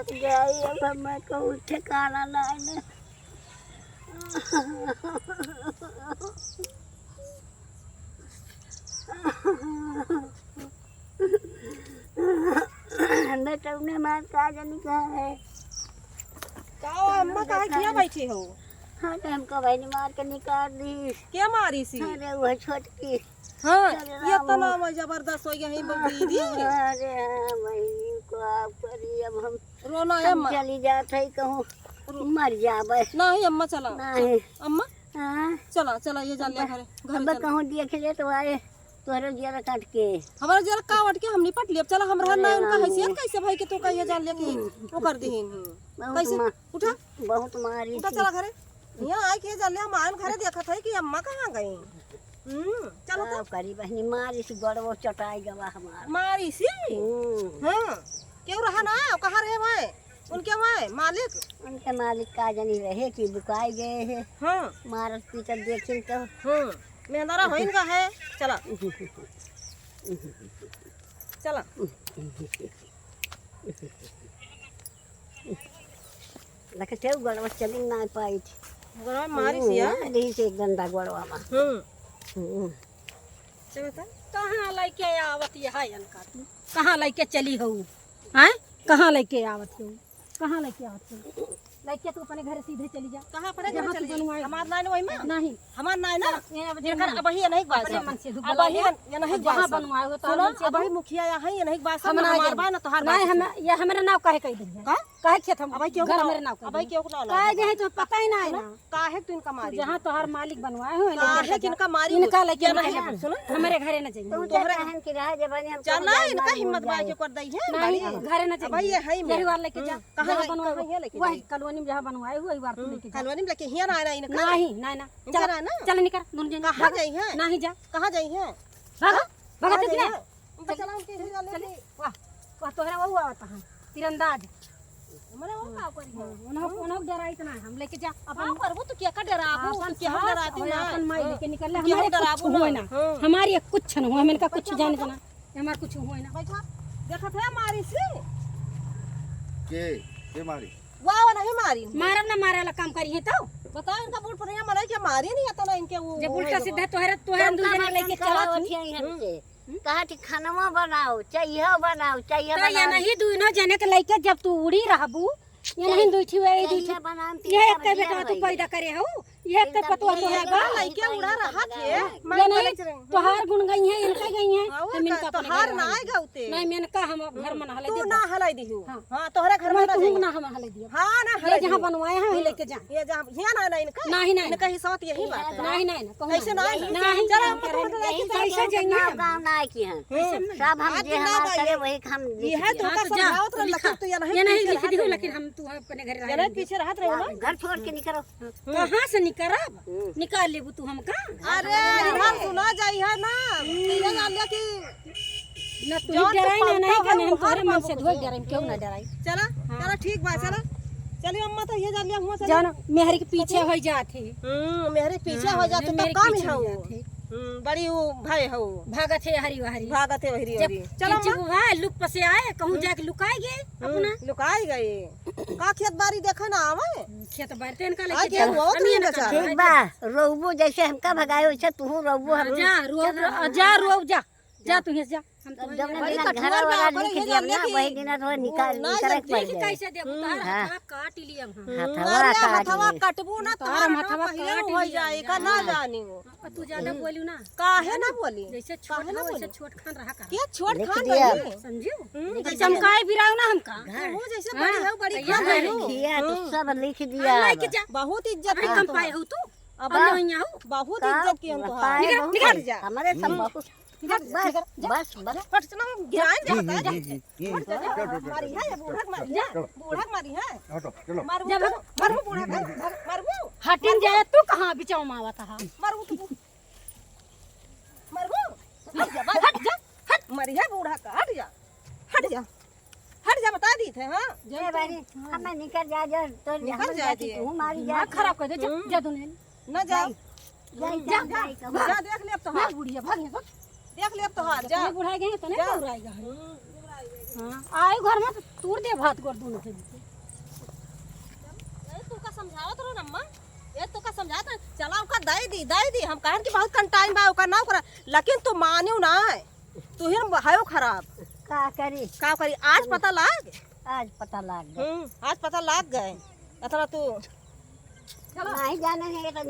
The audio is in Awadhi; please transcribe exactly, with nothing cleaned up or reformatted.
जाई, अब हमें कहूँ ठिकाना ना है। बेटौने मार का जानी कहाँ है। का हो अम्मा, काहे किया बैठी हो? अरे हमका बहिनी मार के निकाल दी। के मारी सी? अरे वह छोटकी। हाँ, अरे ये राम। तो नाम है जबरदस्त हो गया है दीदी। अरे हाँ बहिनी, का करी अब हम। रोना है हम अम्मा। चली जात है कहूँ रो- मर जाबे। नहीं अम्मा चला। नहीं। अम्मा हाँ। चला, चला ये जान ले घरे, घरे अब चला। कहूँ देख ले तो आए। तोहरे जियरा काट के। हमारा जियरा काट के हम निपट लियब। चला, हम रहन ना, अरे उनका राम। हैसियत कैसे भाई कि तू कहिया जान ले कि हम्म। वो कर दीहिन। बहुत कैसे? मा-, उठा। बहुत मारी उठा, थी। चला घरे। यहाँ आए के जान ले, हम आन घरे देखत है कि अम्मा कहाँ गई। हम्म, चलो तो। का करी बहिनी, मारी सी गड़वो चटाई गवा हमार। मारी सी? हम्म। हाँ। क्यों रहा ना? कहाँ रहे भाई? उनके वहाँ मालिक? उनके मालिक का जनी रहे कि बुकाई गए है। हाँ। मारत पीटत देखिन तो। हाँ। मेहनरा होइन का है। चला। चला। लखते गड़वा चली ना पाई थी। गड़वा मारी सी, हाँ? हम्म, मारी से गंदा गड़वा मा। हम्म। हम्म। चलो तो। कहाँ लइके आवत है इनका तू? कहाँ लइके चली हो? हैं? कहाँ लइके आवत हो? कहाँ लइके आवत हो? लइके तू अपने घर सीधे चली जा। कहाँ पर है? जहाँ घर तू चली जा। बनवाए। हमार नाई ना वही में? नहीं। हमार नाई ना। ये अब एकर जहाँ अब ही ये नहीं बात अपने है। मन से दुख अब ही लगा। ये नहीं जहाँ बात है। बनवाए हो तो सुनो, मन से अब ही दुख। मुखिया यहाँ है, ये नहीं बात है, हम ना हमार जाएंगे। बा ना तोहार नहीं, बात हम, है। ये हमारे नाव काहे कह देंगे? का? काहे खेत हम अबे क्यों घर ना? हमारे नाव कह अबे देंगे? क्यों ना? काहे देंगे तो पता ही ना है ना। काहे तू इनका मारी? जहाँ तोहार मालिक बनवाए हो, काहे लेके जा। किनका मारी इनका हो? लेके ये ना नहीं जा। सुनो। हमारे घरे ना जाइए। तू तोहरे कहन कि रह जे बनी, हम चल कहूँ ना, जाए, इनका मारी हिम्मत मुड़ बा जाए। के कर दई है, नहीं, मारी। घरे ना अब जाइए। ये है ही यही मारी। वाला लेके जा। हम्म, कहाँ जहाँ है? बनवाए कहाँ हो, है लेके वही जाइए? कॉलोनी में जहाँ बनवाए हो, वही वार तू हम्म, लेके जा। कॉलोनी में लेके हियाँ ना आना इनका? नहीं, नहीं, ना। इनका चला, ना, ना? चला निकर, दोनों जने कहाँ भागा। जाई है? नहीं जा। कहाँ जाई है? भागा, हाँ? भागा कहाँ जाई कितना? है? चल, चला, उनके चल, यहाँ चल, लेके। वाह, वाह, तोहरा वहू आवत है, तीरंदाज। हमरे वो का करी है? हाँ, उन्हों, उन्हों डराइत ना है, हम लेके जा। अब अपन का करबू तू, केका डराबू? अपन केहू सास डराती और ना। अपन माई हाँ। लेके निकल ले, केहू हमारे डराबू कुछ ना। होए ना। हाँ। हमारे कुछ न हो, हम इनका कुछ बच्चा जाने बच्चा। देना, हमारे कुछ होए ना। बैठा, देखत है मारी सी। के, के मारी? वाह, वाह, नहीं मारी। मारब ना, मारे वाला काम करी है तो। बताओ, इनका बूढ़ पुरनिया मनई के मारी नहीं आता ना इनके वो जब उल्टा होए सीधा बा। तोहरा, तोहरा चौका दू जने बर्तन लेके चला चलत उठिया ही। यहाँ हम्म। से। कहा थी, "खनवा बनाओ, चइहा बनाओ, चइहा तो बनाओ।" ये नहीं, दुइनो जने के लइके जब तू उड़ी रहबू, ये नहीं दुइ ठियो, ये दुइ ठियो। चइहा बनाओ, ये तीनटा एक बजिया बेटा तू भइया। पैदा करे हो, ये एक तीनटा पतवा बजिया तोहरे भइया, बा। लइके उड़ा रहा थे, ये मैं नहीं, बोले चले। तोहार गुण गई है, इनका गई है, और हम इनका का, अपने तोहार घर ना हलाई। आएगा उते। नहीं, मैं इनका हम घर हम्म, में ना हलाई तू देबो। ना हलाई दिहू। हाँ। हाँ, तोहरे घर में वही ना तू जाइए। ना हम हलाई दियो। हाँ, ना ये हलाई जहाँ दिहू। बनवाए हैं, वही हम्म। लेके जा। ये जहाँ, यहाँ ना, ना इनका। नहीं, नहीं, इनका नहीं। हिसाब यही बात है। नहीं, नहीं, नहीं, कहूँ कैसे नहीं। नहीं, नहीं, नहीं, चलो, हम तो यही कहूँ तो जाए। लेके कैसे जाइए? जाइए? गाँव, गाँव ना आए की हैं। हम्म। सब हम आज जे ना हमार भाई, करे, वही हम लिख यह दिया। तो हाँ, का तो जा, समझावत रहे, लिखा। लेकिन तू ये नहीं ये नहीं पीछे लिख रहा दियो, था। लेकिन हम तू अपने घर ये रहे नहीं हैं। पीछे रहत रहे हो ना? घर छोड़ के निकरो। हम्म। कहाँ से निकरब? हम्म। निकाल लेबू तू हमका? अरे, इधर सुना जाई है ना। ये जान लिया कि ना तू जौन तू डराई ना, पंखा नहीं हो, कने हम वो तोहरे हर मन से बाबू धोई को। डराई, क्यों ना डराई? चला, हाँ। चला, ठीक बा, चला। चली अम्मा, तो ये जान लिया, हुआ चला। जान, मेहरी के पीछे होई जात है। हम्म, मेहरी के पीछे हाँ, होई जात है, तो मेहरी के काम पीछे हो। होई जात है। हम्म, बड़ी वो भय हो। भागत है हरी हरी। भागत है हरी जब हरी। चला अम्मा। वो है, लुक पसे आए, कहूँ हम्म। जाके लुकाई गए हम्म, अपना। लुकाई गए। का खेत बाड़ी देखे ना आवे? खेत बाड़ी तो इनका आ, लेके के जाओ। वो तो हम ये नहीं ना बचा। करब। ठीक बा, रोबो जैसे हमका भगाए, वैसे तू रोबो हम। जा, रोब, जा, रोब, जा। जा तू यहाँ से जा। हम तब तो जब यहाँ ना बड़ी दिन कठोर घर वाला बा, लिख बड़ी दिया ना, लड़की। वही दिन थोड़ा निकाल, ना निकाल जब के पड़ देख जाए। कैसे देबू? हम्म। तोहार हाँ। हथवा काट लिया हम। हम्म, हथवा अरे काट हथवा ले। कटबू ना, तोहार तोहार हथवा हथवा पहिले काट हो लिया। जाए, का ना हाँ। जानी वो। अब तू ज्यादा हम्म। बोलू ना। काहे ना बोली? जैसे छोट काहे ना हो, बोली? वैसे छोट खान रहा कर। के छोट लिख खान दिया। रही? समझू? हम्म, लिख जैसे दिया। चमकाए बिराओ ना हमका। घर। तू जैसे हाँ। बड़ी हो, बड़ी तो खान यहाँ रही हो। लिख दिया, तो हम्म। सब लिख दिया हाँ, अब। लेके जा। बहुत इज्जत अबे है कम तोहार। पाए हो तू। अब अब ना यहाँ हो। बहुत का इज्जत की हम तोहार। पाए निकल, बहुत निकल। है। हमारे सब हम्म। बहुत निकल, बस, निकल, जा। बस, बस। हट, चलो, हम गिराए जी, जाता जी, है। जी, जी, जी। हट, जा, जा। हटो, हटो, हटो, मारी है, ये बूढ़ा मारी है। चलो। बूढ़ा मारी है। हटो, चलो। मारबू जब तू, मारबू बूढ़ा का, मारबू। हटिन जाए, तू कहाँ बिचाव में आवत हा? मारबू तू। मारबू। हट जा, हट जा, हट। मारी है बूढ़ा का, हट जा। हट जा। हट जा, बता दी थे, हाँ। ए बारी, हमें निकल जा, जा, तो निकल हम जा जाती दिए। तू मारी जा। दिमाग खराब कर दे, जा, हम्म। जा तू नहीं। ना जाओ। जाई, जाई, जा, जाई, जा, जाई, कहूँ। जा, देख ले अब तो, हाँ। बुढ़िया, भाग यहाँ से। देख ले अब तो, हाँ, जा। बुढ़ा गए हैं, तो नहीं जा। बुढ़ाएगा। हम्म, बुढ़ा हाँ, आए घर में तो तूर दे भात गोड़ दोनों के बीच। ए, तू का समझावत रहो अम्मा? ए, तू का समझावत रहो? चला, ओका दई दी, दई दी। हम कहन कि बहुत कंटाइन बा, ओका ना ओकरा, लेकिन तू मानियो ना। तू ही न हयो खराब। का करी? का करी? आज पता लाग? आज पता लाग गए। हम्म, आज पता लाग गए। अतना तू नहीं जाने है तो